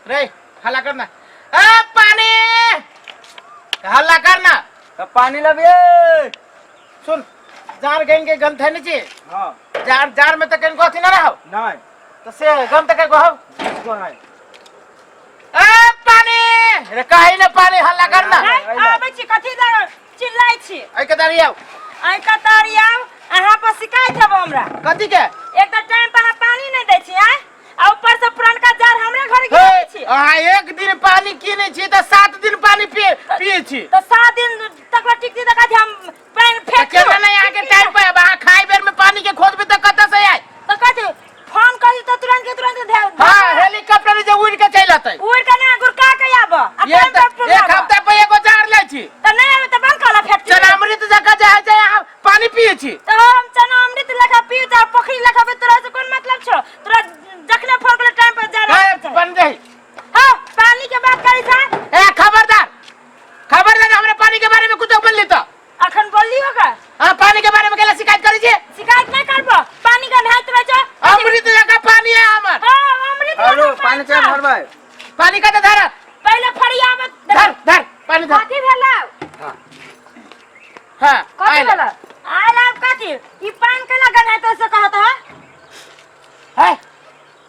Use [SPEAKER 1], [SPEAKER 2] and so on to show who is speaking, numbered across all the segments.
[SPEAKER 1] रे हल्ला करना ए पानी हल्ला करना
[SPEAKER 2] तऽ पानी लबिए
[SPEAKER 1] सुन जार गन के गंध है नीचे
[SPEAKER 2] हाँ
[SPEAKER 1] जार जार में तो कहीं अथी ना रहो
[SPEAKER 2] नहीं
[SPEAKER 1] तो से गंध के गो
[SPEAKER 2] किसको है
[SPEAKER 1] ए पानी रे काहे ने पानी हल्ला करना
[SPEAKER 3] नहीं, आबै छी कथी लए चिल्लाइ छी
[SPEAKER 1] ऐ के दारी आओ
[SPEAKER 3] आइ कतारी आउ अहाँ पर शिकायत हेबो हमरा
[SPEAKER 1] कथी के
[SPEAKER 3] एक तऽ टाइम पर अहाँ पानी नहि दै छी आँय आ ऊपर से पुरनका जार हमरे घर गिराबै छी
[SPEAKER 1] अहाँ एक दिन पानी कीनै छी तऽ 7 दिन पानी पिए पिए छी
[SPEAKER 3] तऽ 7 दिन तक टिकती तऽ कथी हम पानि
[SPEAKER 1] तऽ
[SPEAKER 3] फेंक
[SPEAKER 1] केना नहि अहाँके टाइम पर आयब? अहाँ खाय बेर में पानी के खोजबै तऽ कतऽ से आयत
[SPEAKER 3] तऽ कथी फोन करी तऽ तुरंत के तुरंत धे
[SPEAKER 1] हाँ हेलीकॉप्टर जे उड़ के चलि अतै
[SPEAKER 3] उड़ के ना गुरका के आब आ
[SPEAKER 1] ये
[SPEAKER 3] टाइम पर
[SPEAKER 1] तऽ एक
[SPEAKER 3] पुराब।
[SPEAKER 1] हफ्ता पर एगो जार लै छी
[SPEAKER 3] तऽ नहि आबे तऽ बंद कऽ फैक्ट्री
[SPEAKER 1] चनामृत जकाँ जे होइ छै अहाँ पानी पिए छी
[SPEAKER 3] तऽ हम चना अमृत लेखा पी तऽ पोखरी लेखा पी तोरा से कोन मतलब छौ तोरा जखने फोन करे टाइम पर जा
[SPEAKER 1] हे,
[SPEAKER 3] रहल
[SPEAKER 1] बन जाई
[SPEAKER 3] हां पानी के बात करी था
[SPEAKER 1] ए खबरदार खबरदार हमरा पानी के बारे में कुछ बोल ली तो
[SPEAKER 3] अखन बोलली होगा
[SPEAKER 1] हाँ पानी के बारे में केला शिकायत करी छी
[SPEAKER 3] शिकायत नहीं करबो पानी का नहाइत रह जा
[SPEAKER 1] अमृत जकाँ पानी है हमर
[SPEAKER 3] हां अमृत
[SPEAKER 2] हेलो
[SPEAKER 3] लेखा
[SPEAKER 2] पानी
[SPEAKER 3] छौ।
[SPEAKER 2] के भरबै
[SPEAKER 1] पानी कतऽ धर
[SPEAKER 3] पहिले फरियाबत
[SPEAKER 1] धर धर पानी धर
[SPEAKER 4] कथी भेलौ
[SPEAKER 1] हाँ
[SPEAKER 4] कथी
[SPEAKER 1] आयल।
[SPEAKER 4] भेलौ
[SPEAKER 3] आयल आब कथी ई पान केला गन्हाइत से कहत ह
[SPEAKER 1] है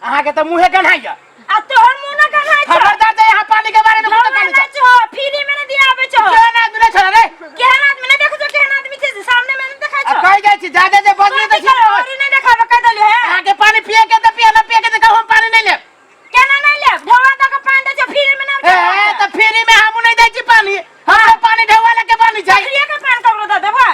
[SPEAKER 1] अहाँके तऽ मुँहे गन्हाइया
[SPEAKER 3] आ तोहर मुंह ना गन्हाइ छौ
[SPEAKER 1] खबरदार जे यहाँ पानी के बारे में कुछ
[SPEAKER 3] झोला
[SPEAKER 1] कहली
[SPEAKER 3] नहि छौ फ्री में नहीं दियाबै छौ
[SPEAKER 1] केहन आदमी नहि छौ रे
[SPEAKER 3] केहन आदमी नहीं देखै छौ केहन आदमी छै जे सामने में नहीं देखै
[SPEAKER 1] आ
[SPEAKER 3] छौ
[SPEAKER 1] कहि जाइ छी जादे जे बजली
[SPEAKER 3] कथी
[SPEAKER 1] तऽ छी
[SPEAKER 3] करो औरी नहीं देखाबे कह देलियो है
[SPEAKER 1] अहाँके पानी पिए के तऽ पिए ना पिए के तऽ कहू हम पानी नहीं लेब
[SPEAKER 3] केना नहीं लेब ढोला दऽ के पानी दै छौ फ्री में नहीं
[SPEAKER 1] ए तऽ फ्री में हमहूँ नहीं दै छी पानी हम पानी ढेवा लगे पानी छै
[SPEAKER 3] फ्री के पानी ककरो दऽ देबो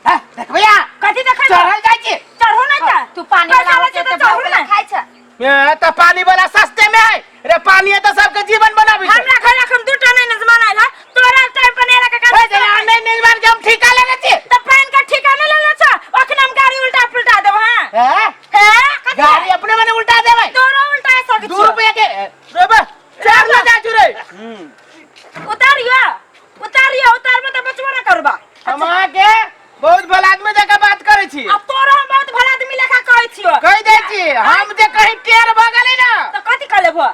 [SPEAKER 1] हैं, देखबै अहाँ
[SPEAKER 3] कथी देखै
[SPEAKER 1] चढ़ल जाइ छी
[SPEAKER 3] चढ़ू नहीं तऽ
[SPEAKER 4] तू पानी
[SPEAKER 3] पैसा
[SPEAKER 4] वाला
[SPEAKER 3] लै छै
[SPEAKER 4] होते
[SPEAKER 3] तऽ
[SPEAKER 4] तऽ
[SPEAKER 3] चढ़ू
[SPEAKER 4] वाला
[SPEAKER 3] नहीं
[SPEAKER 4] खाइ छै
[SPEAKER 1] ए तऽ पानी वाला सस्ते में है रे पानी है तऽ सबके जीवन बनाबै छै
[SPEAKER 3] हमरा घर एखन दूटा नहीं नजमान आयल है तोरा टाइम पर नहीं लगा
[SPEAKER 1] ए, जे अहाँ नहीं निर्माण के हम ठीका लेने छी
[SPEAKER 3] तऽ पानि के ठेका नहीं लेले छौ अखन हम गाड़ी उल्टा पुल्टा देब हां
[SPEAKER 1] हैं?
[SPEAKER 3] हैं कथी?
[SPEAKER 1] गाड़ी अपने मने उल्टा देबै
[SPEAKER 3] तोरो उल्टा सकै
[SPEAKER 1] 2 रुपया के रे बा चार ले जा रे
[SPEAKER 3] उतारियो उतारियो उतारबो तऽ बचबो ना करबा
[SPEAKER 1] हम अहाँके बहुत भला आदमी जकाँ बात करै छी
[SPEAKER 3] आ तोरो हम बहुत भला आदमी लेखा कहै छियो
[SPEAKER 1] कहि दै छी हम जे कहीं टेर भऽ गेलै ने
[SPEAKER 3] तऽ कथी कर लेबो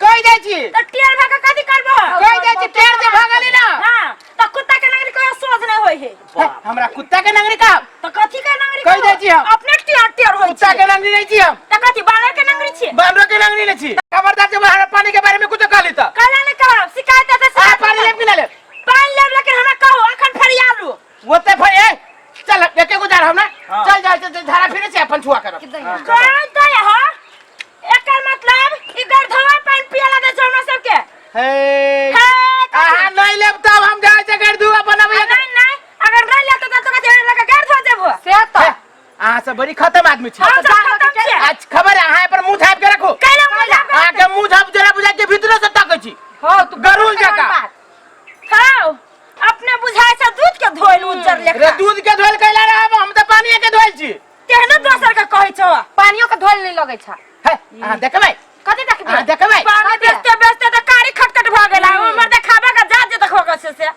[SPEAKER 1] कहि दै छी
[SPEAKER 3] तऽ टेर भऽ के कथी करबो
[SPEAKER 1] कहि दै छी टेर जे भऽ गेलै ने
[SPEAKER 3] हां तऽ कुत्ता के नगरी कोई सोच नहीं होय है
[SPEAKER 1] हे, हमरा कुत्ता के नंगरी कहब
[SPEAKER 3] तऽ कथी के नगरी
[SPEAKER 1] कहि दै छी हम।
[SPEAKER 3] अपने टेर टेर होय
[SPEAKER 1] कुत्ता के नंगरी नहीं छी हम
[SPEAKER 3] तऽ कथी बानर के नगरी छी
[SPEAKER 1] बानर के नंगरी नहीं छी खबरदार जे हमरा पानी के बारे में कुछ कहली तऽ
[SPEAKER 3] कहला नहीं कहब शिकायत है तऽ
[SPEAKER 1] आ पानी लेब कि ना लेब
[SPEAKER 3] पानि लेब लेकिन हमरा कहू अखन फरियालू
[SPEAKER 1] ओते फिर ए चल एके गुजार हम ना
[SPEAKER 2] हाँ।
[SPEAKER 1] चल जाय चल धारा फिरे छै अपन छुआ करब
[SPEAKER 3] कौन तो है एकर मतलब ई गरधवा पानि पियला दे छै हमरा सबके
[SPEAKER 1] हे
[SPEAKER 3] हे, कथी?
[SPEAKER 1] अहाँ नहीं लेब तब हम जाय छै गरधुआ बनाबै
[SPEAKER 3] नहीं नहीं अगर नहीं लेते तो कथी लगा गरधवा देबो
[SPEAKER 4] से तऽ
[SPEAKER 1] अहाँ सब बड़ी खत्म आदमी छी
[SPEAKER 3] हम सब खत्म छियै
[SPEAKER 1] आज खबर है अहाँ पर मुंह झाप के रखो
[SPEAKER 3] कैला मुंह झाप के
[SPEAKER 1] अहाँ के मुंह झाप जरा बुझा के भीतरे से ताकै छी
[SPEAKER 4] हो तू
[SPEAKER 1] गरुल जकाँ।
[SPEAKER 3] खाओ अपने बुझाय छै दूध के धोइल उज्जर
[SPEAKER 1] रे
[SPEAKER 3] लेखा
[SPEAKER 1] दूध के धोल कैला रहब हम तऽ पानी के धोल छी
[SPEAKER 3] तेहनो दोसर के कहै छौ
[SPEAKER 4] पानियो के धोल नहीं लगै छै
[SPEAKER 1] हे अहाँ देखबै
[SPEAKER 4] कथी देखबी
[SPEAKER 1] अहाँ देखबै
[SPEAKER 3] पानी बेचते बेचते तऽ कारी खटखट भऽ गेल उमर देखाबे के जा जे देखो के छै से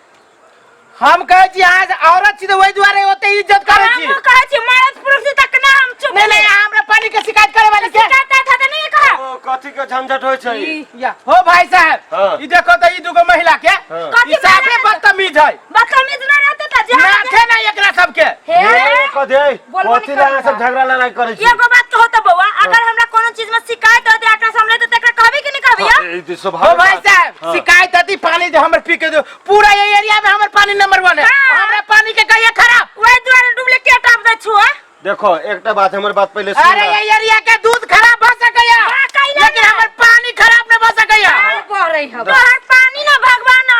[SPEAKER 1] हम कहै छी अहाँ से औरत छी तऽ ओहि दुआरे ओते इज्जत करै छी
[SPEAKER 3] हम कहै छी मरद पुरुष तक ना हम चुप
[SPEAKER 1] नहीं नहीं अहाँ हमरा पानी के शिकायत करे वाली के
[SPEAKER 3] शिकायत था तऽ नहीं कह
[SPEAKER 5] ओ कथी के झंझट होइ छै
[SPEAKER 1] या हो भाई साहब
[SPEAKER 5] हाँ।
[SPEAKER 1] ई देखो तऽ ई दूगो महिला के
[SPEAKER 5] हाँ।
[SPEAKER 1] ई साफे बदतमीज है
[SPEAKER 3] बदतमीज ना रहते तऽ जे
[SPEAKER 1] नाथे ना एकरा सबके
[SPEAKER 4] हे
[SPEAKER 5] ए, कथी
[SPEAKER 4] बोलबो
[SPEAKER 5] कथी
[SPEAKER 4] नहीं
[SPEAKER 5] ला अहाँ
[SPEAKER 4] करै
[SPEAKER 5] सब झगड़ा लड़ाई करै छी
[SPEAKER 3] एगो बात कहो तऽ बौआ अगर हमरा कोनो चीज में शिकायत होते एकरा सामने तऽ तकरा कहबी कि नहीं कहबी
[SPEAKER 5] हाँ, ई तऽ
[SPEAKER 1] हो
[SPEAKER 5] स्वाभाविक
[SPEAKER 1] भाई
[SPEAKER 5] बात।
[SPEAKER 1] साहब
[SPEAKER 5] हाँ।
[SPEAKER 1] शिकायत अति पानी जो हमर पी के दो पूरा ये एरिया में हमर पानी नंबर 1 है
[SPEAKER 3] हाँ।
[SPEAKER 1] हमरा पानी के कहिए खराब
[SPEAKER 3] वही दुआरे डुप्लीकेट आब दै छुआ
[SPEAKER 5] देखो एकटा बात हमर बात पहिले सुन
[SPEAKER 1] अरे ये एरिया के दूध खराब भ सकैया
[SPEAKER 3] हाँ, कैला
[SPEAKER 1] लेकिन
[SPEAKER 3] ना।
[SPEAKER 1] हमर पानी खराब न भ सकैया
[SPEAKER 4] कह रही हब
[SPEAKER 3] तोहर पानी ना भगवान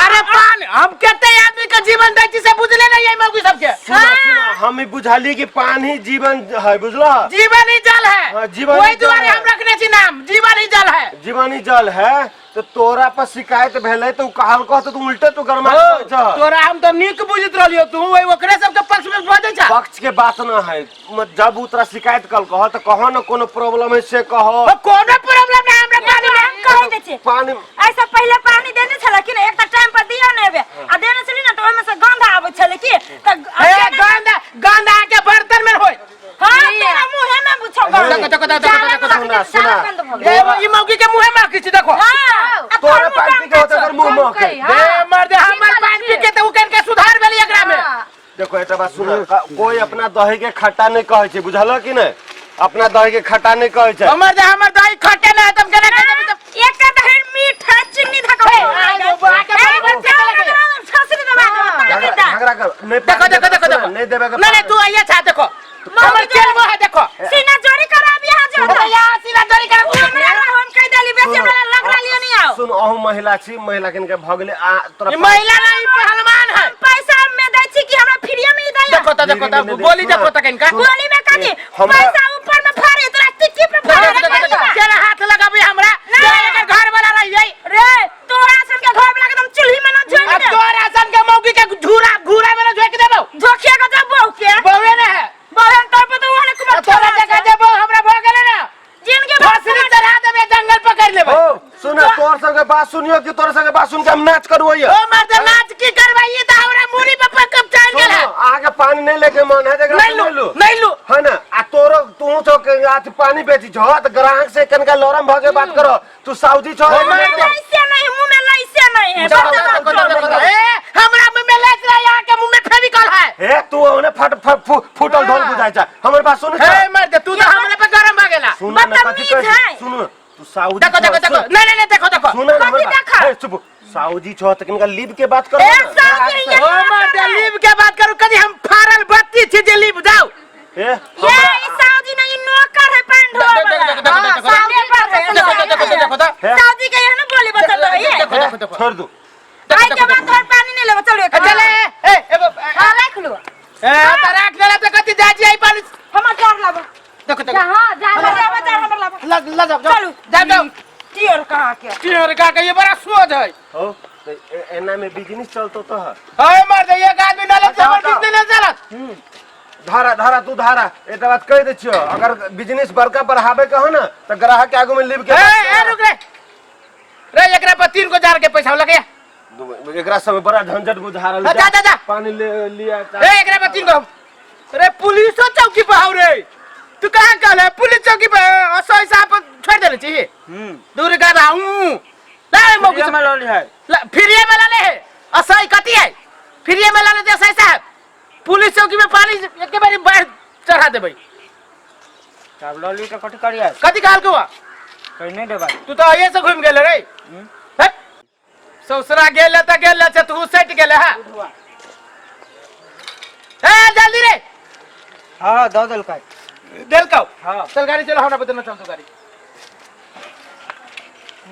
[SPEAKER 1] अरे पान हम कते आदमी के जीवन दै छी से बुझले नहीं है मौगी सबके
[SPEAKER 5] सुना सुना हम ई बुझाली कि पानी जीवन है बुझला
[SPEAKER 1] जीवन ही जल है
[SPEAKER 5] हाँ, जीवन ही
[SPEAKER 1] वही
[SPEAKER 5] जल
[SPEAKER 1] दुआरे
[SPEAKER 5] है।
[SPEAKER 1] हम रखने छी नाम जीवन ही जल है
[SPEAKER 5] जीवन ही जल है तो तोरा पर शिकायत भेलै तो कहल कह तो उल्टे तू गरमा के कहै छह।
[SPEAKER 1] तोरा हम तो नीक बुझित रहलियो तू वही ओकरे सबके पक्ष में बजै छा
[SPEAKER 5] पक्ष के बात ना है जब उ तोरा शिकायत कल कह तो कहो न कोनो प्रॉब्लम है से कहो
[SPEAKER 1] ओ कोनो प्रॉब्लम ना हमरा पानी में
[SPEAKER 3] हम कहि दै छी
[SPEAKER 5] पानी
[SPEAKER 3] ऐसा पहिले पानी देने छलै कि ने एक तऽ टाइम पर दियौ ने एबे आ देने छली ने तऽ ओहिमे से गंध आबै छलै कि तऽ
[SPEAKER 1] ए गंदा गंदा के बर्तन में होय
[SPEAKER 3] हां तोरा मुँहे में बुझौ गंध
[SPEAKER 1] देखो देखो देखो देखो देखो देखो।
[SPEAKER 5] सुना सुना।
[SPEAKER 3] बंद भ गेल।
[SPEAKER 1] ए, ई मौगी के मुंहे माखी छी देखो।
[SPEAKER 3] हां,
[SPEAKER 5] तोरा पान पी के होते कर मुंह महके।
[SPEAKER 1] ए मर्द, हमर पान पी के त उ के सुधार भेलै एकरा में।
[SPEAKER 5] देखो, एकटा बात सुन, कोई अपना दही के खट्टा नहीं कहै छै, बुझल कि नहीं? अपना दही के खट्टा नहीं कहै छै।
[SPEAKER 1] हमर दे, हमर दही खट्टे ना है, तब केना कह देबी तब?
[SPEAKER 3] एक दही मीठा चीनी धका।
[SPEAKER 1] ए, आइ बा के बराबर चेक लगे।
[SPEAKER 5] झगड़ा झगड़ा कर नहीं।
[SPEAKER 1] देखो देखो देखो देखो।
[SPEAKER 5] नहीं देबे के।
[SPEAKER 1] नहीं नहीं, तू आइए छा, देखो हमर चेल है देखो।
[SPEAKER 3] सीना जोरी कराबी यहाँ जो।
[SPEAKER 1] अरे यहाँ सीना जोरी करा।
[SPEAKER 3] हमरा हम कह देली बेसी, हमरा लग रहलियो नहीं आओ।
[SPEAKER 5] सुन, अहू महिला छी, महिला किनके भऽ गेलै आ तोरा।
[SPEAKER 1] ई महिला ना, ई पहलवान है।
[SPEAKER 3] पैसा में दै छी कि हमरा फ्रीए में दै?
[SPEAKER 1] देखो तो, देखो तो, बोली देखो तो किनका।
[SPEAKER 3] गोली में कथी?
[SPEAKER 5] हमरा-
[SPEAKER 3] पैसा ऊपर में फाड़े, तोरा टिक्की पे फाड़े।
[SPEAKER 1] देखो देखो देखो, केना हाथ लगाबी हमरा? तोरा एकर घर वाला रही जाई।
[SPEAKER 3] रे, तोरा सन के घर वाला के एकदम चूल्ही में न झोंक
[SPEAKER 1] अब
[SPEAKER 3] दे।
[SPEAKER 1] तोरा सन के मौगी के झूरा घूरा में न झोंक देबौ।
[SPEAKER 3] झोंकिया के जब बहू के
[SPEAKER 1] बहुए ना है।
[SPEAKER 3] बहन तोर पर तो ओहने कुमार।
[SPEAKER 1] तोरा जगह देबो, हमरा भऽ गेलै ना।
[SPEAKER 3] जिनके
[SPEAKER 1] फसरी चढ़ा देबे, जंगल पकड़ लेबै।
[SPEAKER 5] ओ सुन, तोर सबके बात सुनियो कि तोर सबके बात सुन के हम नाच करू?
[SPEAKER 1] ओ मर्द, नाच की करबै? ई तऽ हमरा मुड़ी पर पकब चढ़ गेल है।
[SPEAKER 5] अहाँ के पानी नहीं लेके मन है जेकरा
[SPEAKER 1] नहीं लू, नहीं लू।
[SPEAKER 5] है ना? आ तोरो तू तो आज पानी बेची छो त ग्राहक से कनका लरम भ के बात करो। तू साउजी छो।
[SPEAKER 1] ओ मर्द,
[SPEAKER 3] लैसे नहीं, मुंह में लैसे नहीं है।
[SPEAKER 1] देखो देखो देखो देखो, ए हमरा मुंह में लैस रहा, यहाँ के मुंह में फेविकॉल है।
[SPEAKER 5] हे, तू ओने फट फूटल ढोल बुझाइ छ, हमर बात सुन।
[SPEAKER 1] हे मर्द, तू तो हमरा पे गरम भ गेला।
[SPEAKER 5] सुन ना, कथी
[SPEAKER 3] बदतमीज
[SPEAKER 5] कहै
[SPEAKER 3] है।
[SPEAKER 5] छी? सुन, तू साउजी
[SPEAKER 1] देखो देखो देखो, नहीं नहीं नहीं, देखो देखो।
[SPEAKER 5] सुन ना हमर
[SPEAKER 3] कथी
[SPEAKER 5] बात।
[SPEAKER 3] देखा?
[SPEAKER 5] हे, चुप, साउजी छो त कनका लीव के बात करो
[SPEAKER 3] ए
[SPEAKER 5] ना।
[SPEAKER 3] साउजी ये
[SPEAKER 1] ओ मर्द, लीव के बात करू? कदी हम फारल बत्ती छी जे लीव जाऊ?
[SPEAKER 5] हे,
[SPEAKER 3] ये ई साउजी नहीं, नौकर है पान ढोल
[SPEAKER 1] देखो,
[SPEAKER 3] वाला।
[SPEAKER 1] देखो, देखो, देखो,
[SPEAKER 3] साउजी पर है।
[SPEAKER 1] देखो देखो देखो देखो देखो।
[SPEAKER 5] हे,
[SPEAKER 3] साउजी के यहाँ ना बोली बचल रही है।
[SPEAKER 1] देखो देखो देखो।
[SPEAKER 5] छोड़ दू।
[SPEAKER 3] आई के बाद तोहर पानी नहीं लेबो, चलो एक।
[SPEAKER 1] चले, ए ए ए,
[SPEAKER 3] हां, राख लो।
[SPEAKER 1] ए त राख देला त कथी जाजी आई पानी।
[SPEAKER 3] हमर जार लाबो।
[SPEAKER 1] देखो देखो।
[SPEAKER 4] हां, जा।
[SPEAKER 3] हमर लाबो जार, हमर लाबो।
[SPEAKER 1] ल ल, जाओ जाओ।
[SPEAKER 3] चलू।
[SPEAKER 1] जाओ जाओ।
[SPEAKER 3] टियर कहाँ के?
[SPEAKER 1] टियर का के ये बड़ा सोच है।
[SPEAKER 5] हो त एना में बिजनेस चलतो तो है।
[SPEAKER 1] ए मर्द, एक आदमी न ले
[SPEAKER 5] अच्छा,
[SPEAKER 1] हमर
[SPEAKER 5] अच्छा।
[SPEAKER 1] बिजनेस चलत।
[SPEAKER 5] धारा धारा, तू धारा, एक बात कह दे छियो, अगर बिजनेस बड़का बढ़ावे के हो ना त ग्राहक के आगू में लीव के
[SPEAKER 1] ए
[SPEAKER 5] बात
[SPEAKER 1] ए, रुक रे रे, एकरा पर 3 को जार के पैसा लगे।
[SPEAKER 5] करो। एकरा सब बड़ा झंझट बुझा रहल।
[SPEAKER 1] जा, जा, जा।
[SPEAKER 5] पानी ले लिया।
[SPEAKER 1] ए, एकरा पर 3 को रे, पुलिसो चौकी पर हौ रे। तू कहाँ कहल है पुलिस चौकी पर? असो हिसाब पर छोड़ देले छी। दूर गाधा हूं ला मौकी।
[SPEAKER 2] फ्रीए में लली है।
[SPEAKER 1] फ्रीए में लाले है, असही कथी है? फ्रीए में लाले दे असही साहब, पुलिस चौकी में पानी एके बारी बाढ़ चढ़ा देबै।
[SPEAKER 2] तब लली तो कथी करिए?
[SPEAKER 1] कथी कहल के हुआ?
[SPEAKER 2] कहीं नहीं देबै।
[SPEAKER 1] तू तो आइए से घूम गेल रे। हट। ससुरा गेल त गेल छै, तू सटि गेल है। ए जल्दी रे।
[SPEAKER 2] हाँ, दऽ देलकै।
[SPEAKER 1] देलकौ?
[SPEAKER 2] हाँ।
[SPEAKER 1] चल गाड़ी चलो, हमरा बदलना, चल तू गाड़ी।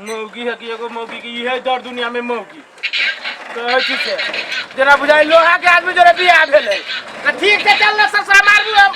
[SPEAKER 1] मौगी है कि एगो मौगी की इहे दर दुनिया में मौगी कहै छी से जेना बुझाइ लोहा के आदमी जोरे बियाह भेलै। तऽ ठीक छै, चल ना ससुरा, मारबू हम।